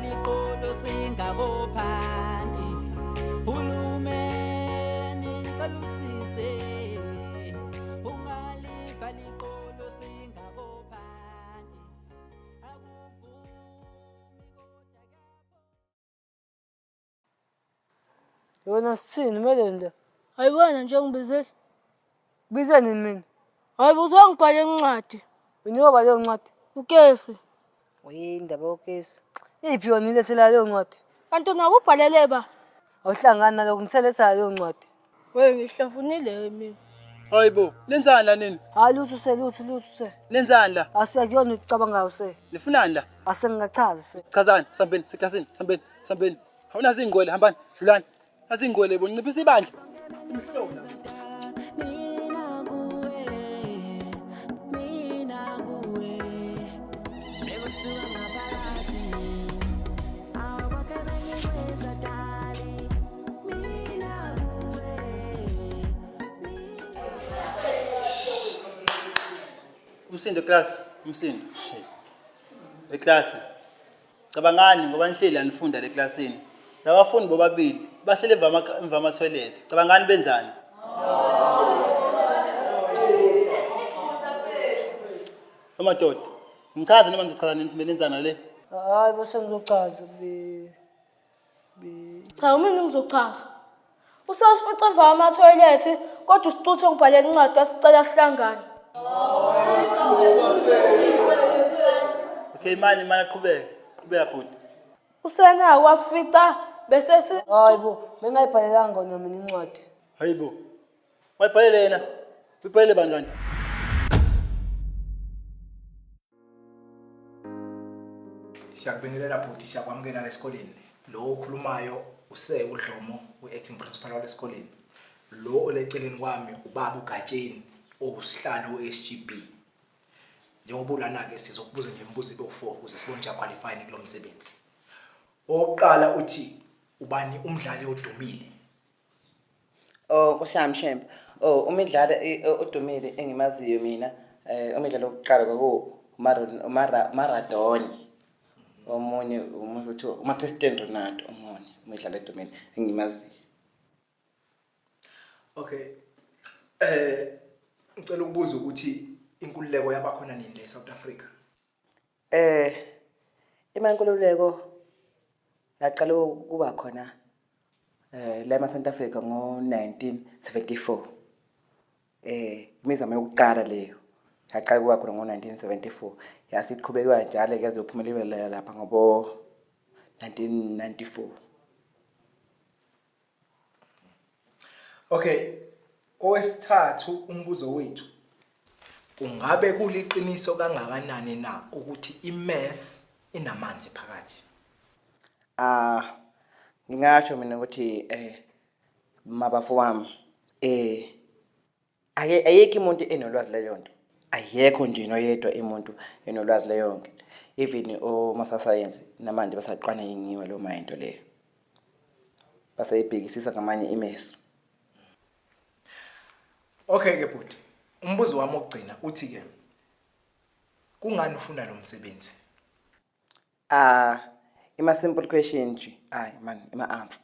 liqolo singakophanti. Hulumeni ngicela usize, ungaliva liqolo singakophanti. Akuvumi kodwa Yona sithini kumele nje. Hayi wena nje ngibizile. Bize nini mina? Hayi uzongibhalela incwadi. Unikwa leyo ncwadi? Ukesi. Oyi indaba yokesi. Iphi yona ilethela leyo ncwadi? Kanti nawe ubhalele ba? Awuhlangani nalokho ngithe leyo ncwadi. We ngihlafunile mina. Hayibo, nenzani la nini? Hayi lutho se lutho lutho se. Nenzani la? Asiyakuyona ukucabangayo se. Nifunani la? Asengingachaza se. Chazani, sambeni, seklasini, sambeni, sambeni. Awunazo iy'ngqwele, hambani, dlulani. Nazi iy'ngqwele bo, nciphisa ibandla. Umhlola. Mina kuwe, mina kuwe, bekusuka ngaphakathi. Awu konke bengikwenza dali, mina kuwe, mina. Umsindo class, umsindo. Eclass. Cabangani ngoba nihleli anifunda le klasini. Labafundi bobabili bahleli emva ama toilet. Cabangani benzani? Amadoda. Ngichaze noma ngizochaza nini nenzana le? Hayi bo sengizochaza be be Cha mina ngizochaza. Usasifica emva kwama-toilet kodwa usicuthe ngibhalela incwadi wasicela sihlangane. Okay mani mani aqhubeke. Qhubeka bhuti. Usenako wasifica bese si Hayi bo bengayibhalelanga kona mina incwadi. Hayibo. Wayibhalele yena. Uyibhalele bani kanti? Siyakubingelela bhuti, siyakwamukela la esikoleni. Lo okhulumayo use uDlomo, u-acting principal wale esikoleni. Lo oleceleni kwami ubaba uGatsheni owusihlalo we-SGB. Njengoba ulana-ke sizokubuza nje imibuzo ibe u-4 ukuze sibone ukuthi uyaqualify yini kulo msebenzi. Owokuqala uthi ubani umdlali odumile? Oh Nkosi yami Shembe. Oh umidlalo odumile engimaziyo mina umidlalo wokuqala kwaku Maradona. Omunye umuzi kuthiwa uMaCristiano Ronaldo omunye umidlalo edumile engimaziyo. Okay. Ngicela ukubuza ukuthi inkululeko yabakhona nini la eSouth Africa? Imankululeko yaqala ukuba khona la eSouth Africa ngo-1974. Imizamo yokuqala leyo yaqala ukuba khona ngo-1974 yasiqhubeka njalo ke yaze yophumelela lapha ngobo 1994. Okay. Owesithathu umbuzo wethu. Kungabe kuliqiniso kangakanani na ukuthi imess inamanzi phakathi? Ngingasho mina ukuthi mabafu wami ayekho umuntu enolwazi leyo nto. Ayekho nje noyedwa umuntu enolwazi leyo nto. Even omasasayensi namanje basaqwana yingiwa lo mayinto leyo. Basayibhekisisa ngamanye imeso. Okay ke bhuti. Umbuzo wami wokugcina uthi ke kungani ufuna lo msebenzi? Ima simple question nje. Hayi man, ima answer.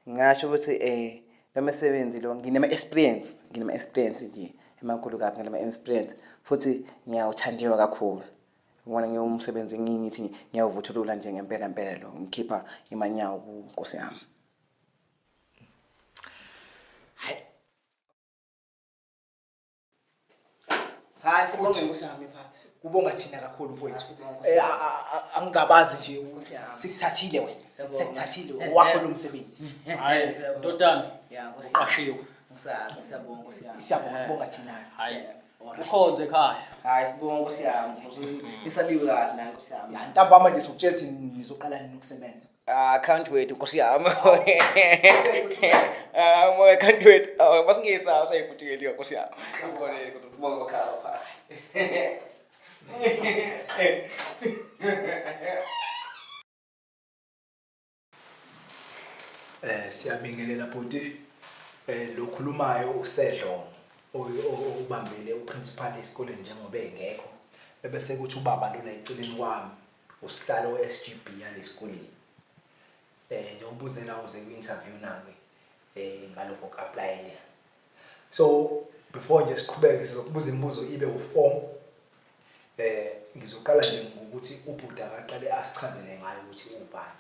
Ngingasho ukuthi lo msebenzi lo nginema experience, nginema experience nje emakhulu kabi nginema experience futhi ngiyawuthandiwa kakhulu. Ngibona ngiyomsebenzi ngithi ngiyawuvuthulula nje ngempela impela lo ngikhipha imanyawo kuNkosi yami. Hayi. Hayi sibonge Nkosi yami phathi. Kubonga thina kakhulu mfowethu. Sibonga, Nkosi Angingabazi nje Nkosi yami. sikuthathile wena. Siyabonga. Sikuthathile wakho lo msebenzi. Hayi ndodana. Ya Nkosi yami. Uqashiwe. Siyabonga Nkosi yami. Siyabonga kubonga thina. Hayi. Ukhonze ekhaya. Hayi sibonga Nkosi yami. Isaliwe kahle la Nkosi yami. Ya ntambama nje sokutshela ukuthi nizoqala nini ukusebenza. Can't wait Nkosi yami. Moya can't wait. Basingisa usayiphuthukeliwe Nkosi yami. Sibonele kodwa sibonga ekhaya phathi. Siyabingelela bhuti. Lo khulumayo uSedlomo obambele uprincipal esikoleni njengoba engekho. Ebese kuthi ubaba lona eceleni kwami Usihlalo we-SGB yalesikoleni. Njengoba uze la uze kwi-interview nami ngalokho ku-applyela. So before nje siqhubeke sizokubuza imibuzo ibe u-4. Ngizoqala nje ngokuthi ubhuti akaqale asichazele ngayo ukuthi ubani.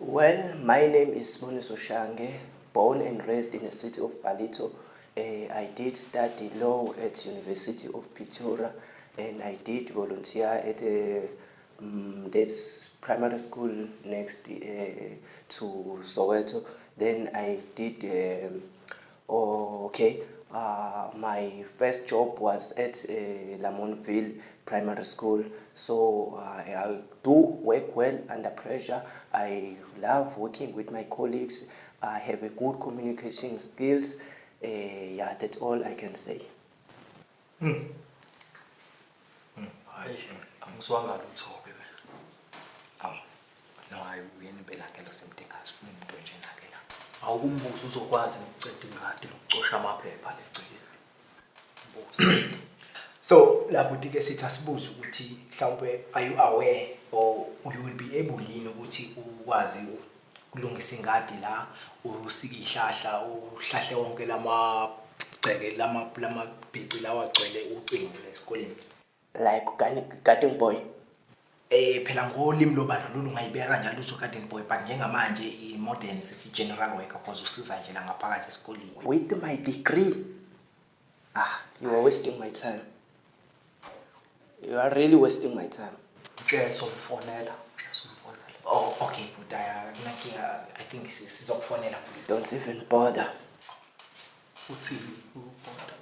Well, my name is Siboniso Shange, born and raised in the city of Ballito. I did study law at University of Pretoria, and I did volunteer at this primary school next to Soweto. Then I did, oh, okay, my first job was at Lamontville Primary School. So I do work well under pressure. I love working with my colleagues. I have a good communication skills. Yeah, that's all I can say. Hayi, angizwanga lutho-ke mina. Awu. No, hayi uyena impela ke lo semdinga sifuna umuntu onjena ke la. Awukumbuzo uzokwazi ukuceda ingadi nokucosha amaphepha legcekeni. Mbuzo. So la bhuti ke sithi asibuze ukuthi mhlawumbe are you aware or you will be able yini ukuthi ukwazi ukulungisa ingadi la, usike ihlahla, uhlahle wonke lamagceke lamabhici lawa agcwele ucingo la esikoleni. Like garden boy. Phela ngolimi lobandlululo ungayibeka kanjalo uthi garden boy, but njengamanje i-modern sithi general worker because usiza nje la ngaphakathi esikoleni. With my degree, you are wasting my time. You are really wasting my time. Mtshele somfonela, mtshele somfonela. Oh, okay, but akunankinga. I think sizokufonela. Don't even bother. Uthini ubhoda?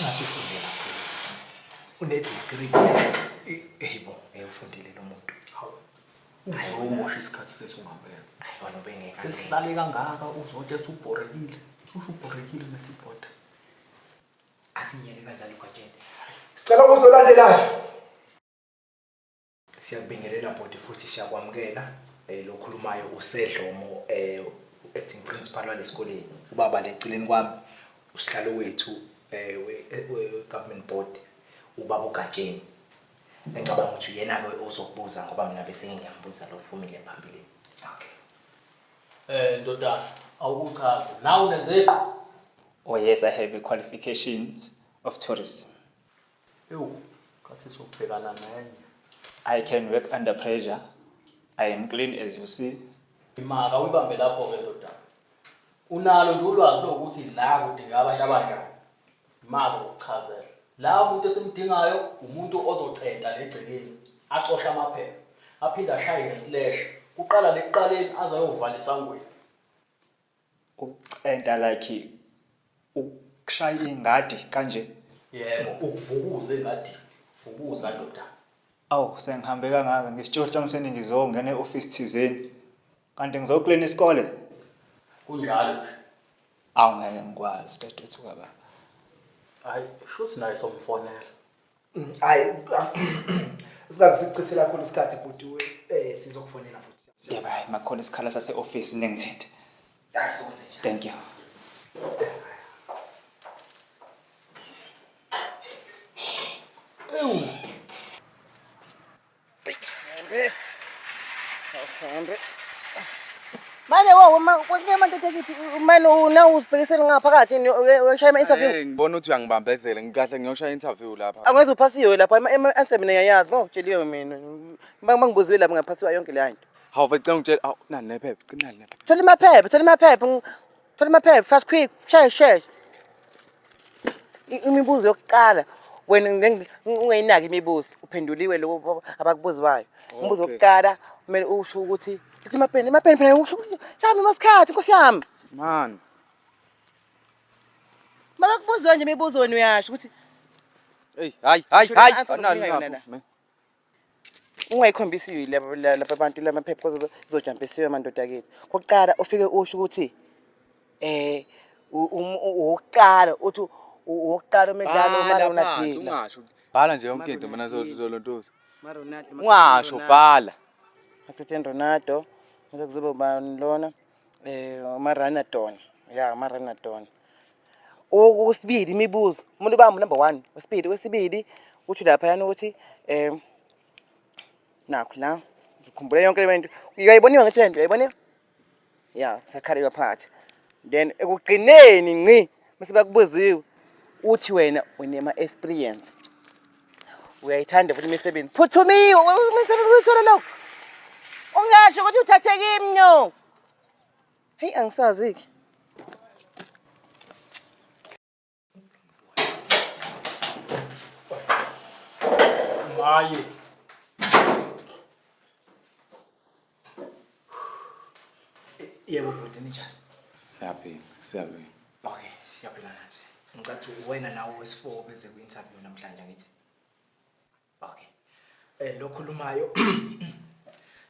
Ngathi ufunde kakhulu. Une-degree. Hey bo, ufundile lo muntu. Hawu. Uzomosha isikhathi sethu ngempela. Hayi wena ubengeke. Sesihlale kangaka uzotshe ubhorekile. Usho ubhorekile ngathi ibhoda. Asiyeke kanjalo Gatsheni. Sicela ukuzolandelayo. Siyakubingelela bhuti futhi siyakwamukela. Lo khulumayo usedlomo acting principal walesikoleni. Ubaba leceleni kwami usihlalo wethu we government board ubaba uGatsheni. Engicabanga ukuthi uyena ke ozokubuza ngoba mina bese ngiyambuza lo phumile phambilini. Okay. Ndodana, awukuchaze. Nawe uneziqu? Oh yes, I have a qualification of tourism. Ewu, kathi sokubhekana nenye. I can work under pressure. I am clean as you see. Imaka uyibambe lapho ke ndodana. Unalo nje ulwazi lokuthi la kudingeka abantu abanjani. Imaka ukuchazela. La umuntu esimdingayo umuntu ozocenta legcekeni, acosha amaphepha, aphinde ashaye ngeslash. Kuqala lekuqaleni aze ayovala esangweni. Ukucenta like ukushaya ingadi kanje. Yebo, ukuvukuza engadini. Vukuza ndodana. Awu, sengihambe kangaka ngisitshohla mseni ngizongena e-office thizeni. Kanti ngizoklina isikole? Kunjalo nje. Awu ngeke ngikwazi dadewethu kababa. Hayi, shuthi naye somfonela. Hayi sikaze sichithela kakhulu isikhathi bhuti sizokufonela futhi. Yebo, hayi makhona isikhala sase-office ningithinte. Hayi sokwenze njalo. Thank you. Ewu. Awuhambe. Manje wo konke manje kithi manje una uzibhekisele ngaphakathi uyoshaya ama-interview. Eh, ngibona ukuthi uyangibambezela, ngikahle ngiyoshaya interview lapha. Angeze uphasiwe lapha ama-answer mina ngiyayazi ngokutsheliwe mina. Bangibuzile lapha ngaphasiwa yonke le nto. Hawu vele cela ungitshele, awu nani nephepha, cela nani nephepha. Thola amaphepha, thola amaphepha, thola amaphepha fast quick, sheshe sheshe. Imibuzo yokuqala wena ungayinaki imibuzo, uphenduliwe lokho abakubuziwayo. Umbuzo wokuqala kumele usho ukuthi ithi amapeni, amapeni phela usho ukuthi sami masikhathi Nkosi yami. Man. Mabakubuziwa nje imibuzo wena uyasho ukuthi Hey, hayi hayi Sho le hayi. answer Anani ozokunika ngapho, yona la. me. Ungayikhombisi lapha abantu lamaphepha kuzojampisiwe mandoda akithi. Kokuqala ufike usho ukuthi owokuqala uthi owokuqala umdlalo Bhala phansi, uMaronadinho. ungasho. Bhala nje yonke into mina zolontoza. Maronaldo. Ungasho bhala. Cristiano Ronaldo bese kuzoba ubani lona uMaradona. Yeah, uMaradona. Okwesibili imibuzo umuntu ubamba number 1 wesibili wesibili Uthi laphayana ukuthi um nakho la uzokhumbula yonke le nto. Uyayiboniwe ngithi le nto uyayiboniwe? Ya, sakhalelwa phakathi. Then ekugcineni ngci mase bakubuziwe uthi wena unema-experience. Uyayithanda futhi imisebenzi. Phuthumiwe, imisebenzi uyithola lokho. Ungasho ukuthi uthathe kimi no. Hey angisazi-ke. Maye. Yebo bhuti ninjani? Siyaphila, siyaphila. Okay, siyaphila nathi. Ngicathi wena nawe wesi-4 beze kwi-interview namhlanje angithi. Okay. Eh lo khulumayo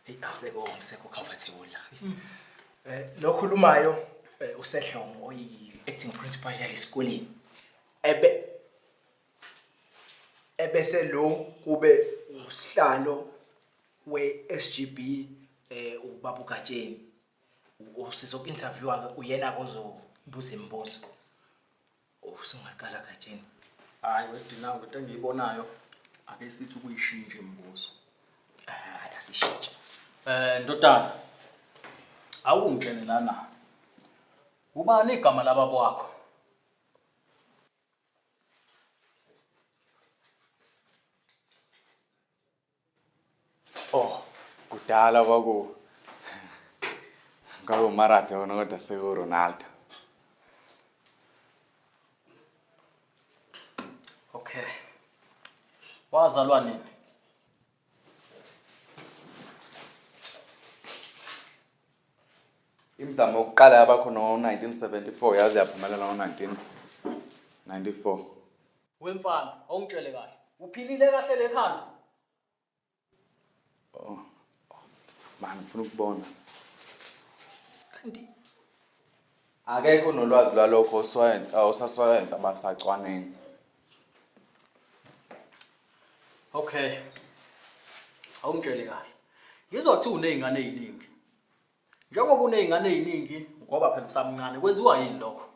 hey awusekho ngisekho comfortable la. Eh lo khulumayo eh, uSehlomo oyi acting principal yalesikoleni. Ebe ebese lo kube usihlalo we-SGB eh ubaba uGatsheni. Usizoku-interviewa ke uyena kozobuza imibuzo. Usungaqala Gatsheni. Hayi wedinawe into engiyibonayo ake sithi ukuyishintsha imibuzo. Hayi asishintshe. Eh ndodana. Awungitshele lana. Ubani igama lababa wakho? Oh, kudala kwaku kwaku Maradona kodwa seku Ronaldo. Okay. Wazalwa nini? Imizamo yokuqala yabakhona ngo-1974 yaze yaphumelela ngo-1994. Wemfana, awungitshele kahle. Uphilile kahle lekhanda? Oh. Man, ngifuna ukubona. Kanti Akekho nolwazi lwalokho ososayensi, ososayensi abasacwaninga. Okay. Awungitshele kahle. Ngizwa kuthiwa uney'ngane ey'ningi. Njengoba uney'ngane ey'ningi ngoba phela usamncane kwenziwa yini lokho?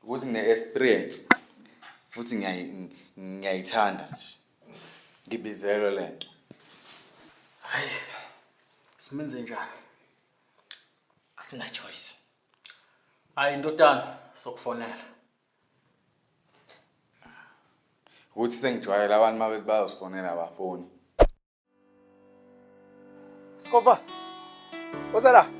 Ukuthi ngine-experience futhi ngiyayithanda nje. Ngibizelwe lento. Hayi. Simenze njani? Asina choice. Hayi ndodana, sokufonela. Ukuthi sengijwayele abantu uma bethi bayosifonela abafoni. Skova. Woza la.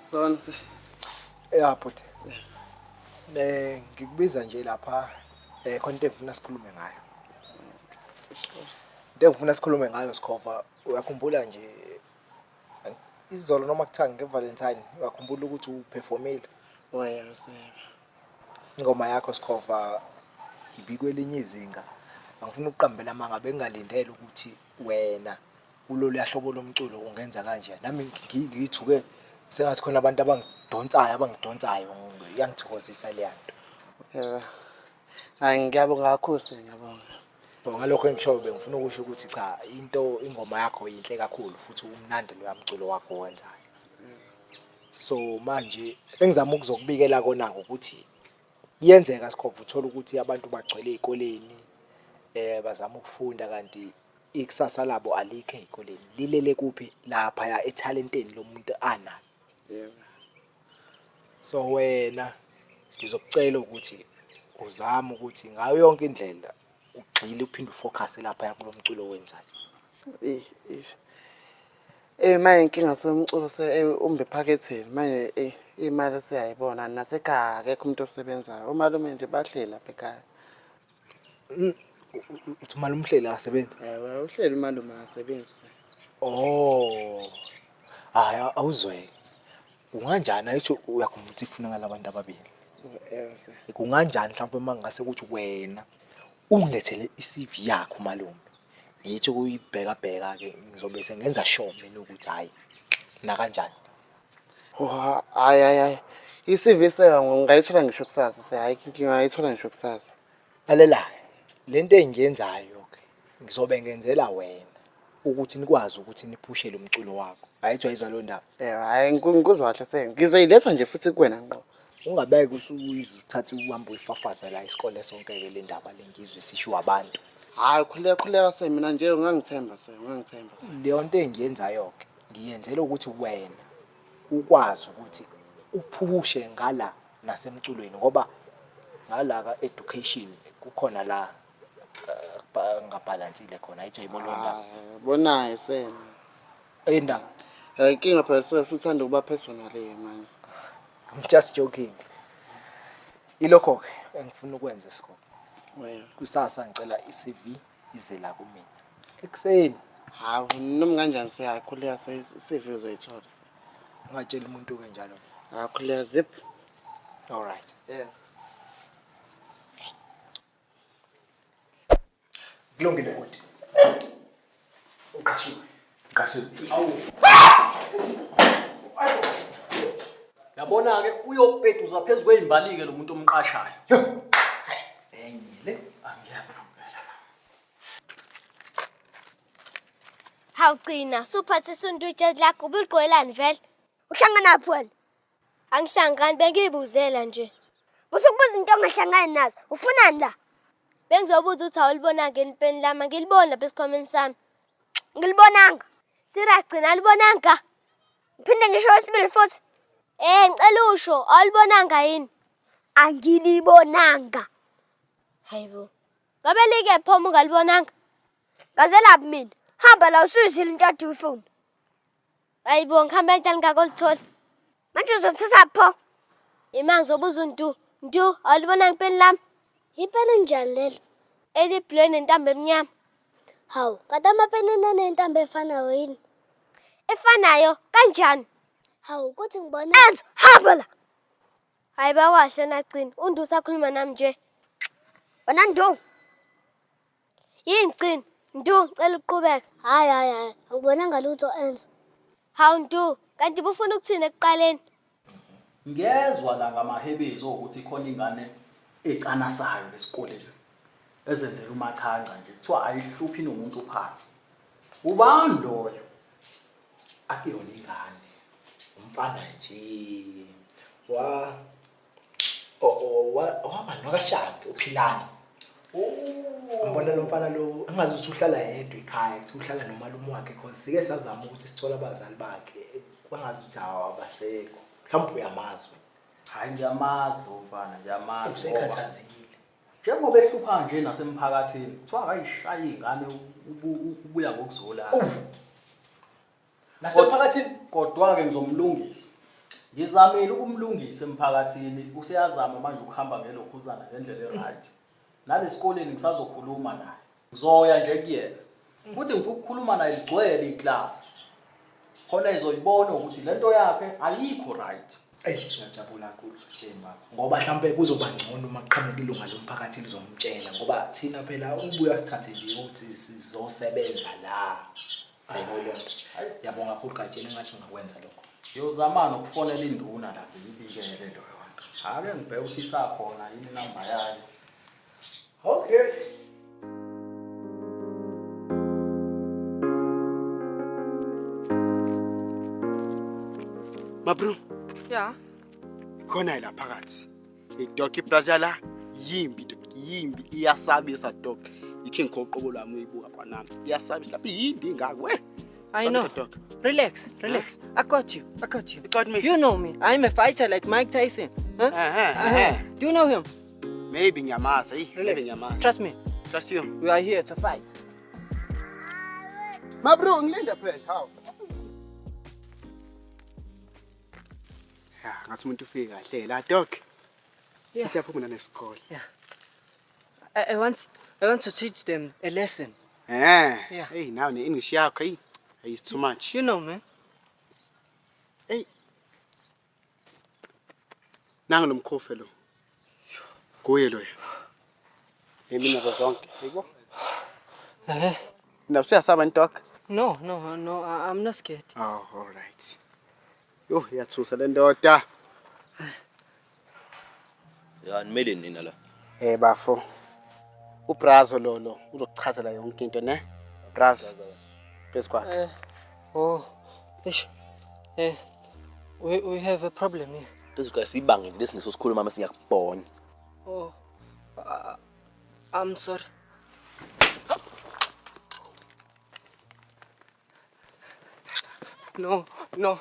Sonse. Ya bhuti. Eh ngikubiza nje lapha eh khona into engifuna sikhulume ngayo. Into engifuna sikhulume ngayo Sikhova, uyakhumbula nje izolo noma kuthiwa ngeValentine uyakhumbula ukuthi uperformile Wayaseba. ingoma yakho Sikhova ibikwelinye izinga. Angifuni ukuqambela amanga bengingalindele ukuthi wena kulolu hlobo lomculo ungenza kanje. Nami ngithuke sengathi khona abantu abangidonsayo abangidonsayo iyangithokozisa leya nto. Yebo. Hayi ngiyabonga kakhulu sir, ngiyabonga. So ngalokho engishoyo bengifuna ukusho ukuthi cha into ingoma yakho yinhle kakhulu futhi umnandi loya mculo wakho owenzayo. So manje engizama ukuzokubikela kona ukuthi iyenzeka Sikhova uthola ukuthi abantu bagcwele ey'koleni eh bazama ukufunda kanti ikusasa labo alikho ey'koleni lilele kuphi laphaya ethalenteni lomuntu analo. Yebo. So wena ngizokucela ukuthi uzame ukuthi ngayo yonke indlela ugxile uphinde ufocus lapha kulo mculo owenzayo. Eh eh. Eh manje inkinga somculo se eh, umbe ephaketheni manje eh imali siyayibona nasekhaya akekho umuntu osebenzayo. Umalume nje bahleli lapha ekhaya. Uthi umalume uhleli akasebenzi? Ewe uhleli umalume akasebenzi. Oh. Hayi awuzweke. Kunganjani ayithi uyakhumbula ukuthi kufunakala abantu ababili. Ewe sir. Kunganjani mhlawumbe uma ngase ukuthi wena ungilethele i-CV yakho malume. Ngithi ukuyibheka bheka ke ngizobe sengenza sure mina ukuthi hayi nakanjani. Oh hayi hayi hayi. I-CV seka ngayithola ngisho kusasa sir. Hayi inkinga ngayithola ngisho kusasa. Lalela lento engiyenzayo ke Ngizobe ngenzela wena ukuthi nikwazi ukuthi niphushe lo mculo wakho. Ayithi wayizwa leyo ndaba. Eh hayi ngikuzwa kahle se. Ngizoyiletha nje futhi kuwena ngqo. Ungabeke usuyizwe uthathe uhambe uyifafaza la isikole sonke-ke le ndaba le ngizwe isishiwo abantu. Hayi khuleka khuleka se mina nje ungangithemba se ungangithemba. Leyo nto engiyenzayo-ke ngiyenzela ukuthi wena ukwazi ukuthi uphushe ngala nasemculweni ngoba ngala ka-education kukhona la ngabhalansile khona ayithi uyayibona leyo ndaba. Bonayo se. Eyindaba. Inkinga phela se usuthanda ukuba personal ke manje. I'm just joking. Ilokho-ke engifuna ukwenza isikole. Wena. Kusasa ngicela i-CV ize la kumina. Ekuseni. Hawu noma kanjani se hayi khuleka se i-CV uzoyithola se. Ungatsheli umuntu-ke njalo. Hayi khuleka zip. All right. Yes. Kulungile bhuti. Uqashiwe. Uqashiwe. Awu. Yabona-ke uyopetuza phezu kwey'mbali-ke lo muntu omqashayo. Enye le. Angiyazi ngempela. Hawu Gcina, suphathe isundu ijezi lakho ubuligqokelani vele? Uhlanganaphi wena? Angihlangani bengiyibuzela nje. Usukubuza into ongahlangani nazo. Ufunani la? Bengizobuza ukuthi awulibonanga yini ipeni lami, angiliboni lapha esikhwameni sami. Ngilibonanga. Serious Gcina, alibonanga? Ngiphinde ngisho wesibili futhi. Eh, ngicela usho, awulibonanga yini? Angilibonanga. Hayibo. Ngabe like pho uma ungalibonanga? Ngazelaphi mina? Hamba la usuyizile into ade uyifuna. Hayibo, ngihambe kanjani ngakolithola? Manje uzothatha pho? Ima ngizobuza uNtu. Ntu, awulibonanga ipeni lami? Ipeni njani lelo? Eliblue nentambo emnyama. Hawu, kanti amapeni anentambo efanayo yini? Efanayo kanjani? Hawu, kuthi ngibona Enzo, hamba la. Hayi bakwahle nagcina. uNdu usakhuluma nami nje. Wena Ndu. Yini Gcina? Ndu, ngicela uqhubeke. Hayi hayi hayi, angibonanga lutho Enzo. Hawu Ndu, kanti ubufuna ukuthini ekuqaleni? Ngiyezwa la ngamahebezi ukuthi khona ingane ecanasayo lesikoleni ezenzela umachanca nje kuthiwa ayihluphi nomuntu phansi. Ubani loyo? Akuyona ingane. Umfana nje. Wa waba nokashange uphilani. Ngibona lo mfana lo angazi ukuthi uhlala yedwa ekhaya, kuthi uhlala nomalume wakhe because sike sazama ukuthi sithole abazali bakhe. Kwangazi ukuthi abasekho. Mhlawumbe uyamazi. Hayi ngiyamazi lo mfana, ngiyamazi. Usekhathazekile. Njengoba ehlupha nje nasemphakathini, kuthiwa akayishaya ingane ubuya ngokuzolala. Nasemphakathini? Kodwa-ke ngizomlungisa. Ngizamile ukumlungisa emphakathini, useyazama manje ukuhamba ngelokhuzana ngendlela e-right. Nalesikoleni ngisazokhuluma naye. Ngizoya nje kuyena. Futhi ngifuna ukukhuluma naye ligcwele iklasi. Khona izoyibona ukuthi lento yakhe ayikho right. Eyi ngiyajabula kakhulu Jane baba. Ngoba mhlambe kuzoba ngcono uma kuqhamuka ilunga lomphakathi lizomtshela ngoba thina phela ubuya sithathe nje ukuthi sizosebenza la. Ayibona leyo nto. Ngiyabonga kakhulu Gatsheni engathi ungakwenza lokho. Ngiyozama nokufonela induna la ngiyibikele leyo nto. Ake ngibheke ukuthi isakhona yini inamba yayo. Okay. Mabru, Yeah. khona la phakathi. Idog iplaza la yimbi dog, yimbi iyasabisa dog. Iking qoqobo lwami uyibuka mfana nami. Iyasabisa lapha yimbi ingaka we. I know. Sabisa, dog. Relax, relax. I got you. I got you. You got me? You know me. I'm a fighter like Mike Tyson. Huh? Uh-huh. Do you know him? Maybe ngiyamazi, hey, Relax. maybe ngiyamazi. Trust me. Trust you. We are here to fight. Mabru, ngilinde phela, hawu. Ya, ngathi umuntu ufike kahle la dog. Yeah. Siyaphuma nesikole. Yeah. I want to teach them a lesson. Eh. Yeah. Hey, now ne-English yakho hey. Hey, it's too much. You know, man. Hey. Nangu lo mkhofe lo. Kuye loya. Emina nazo zonke. Yebo. Eh? Na usuyasaba ni dog? No, no, no. I'm not scared. Oh, all right. Yo, iyathusa le ndoda. Ya nimele nina la. Eh bafo. Ubrazo lolo uzokuchazela yonke into ne? Brazo. Phezu kwakhe. Oh, ish. We have a problem here. Lezo sibange lesi ngisosikhuluma mase ngiyakubhonya. Oh, I'm sorry. No, no.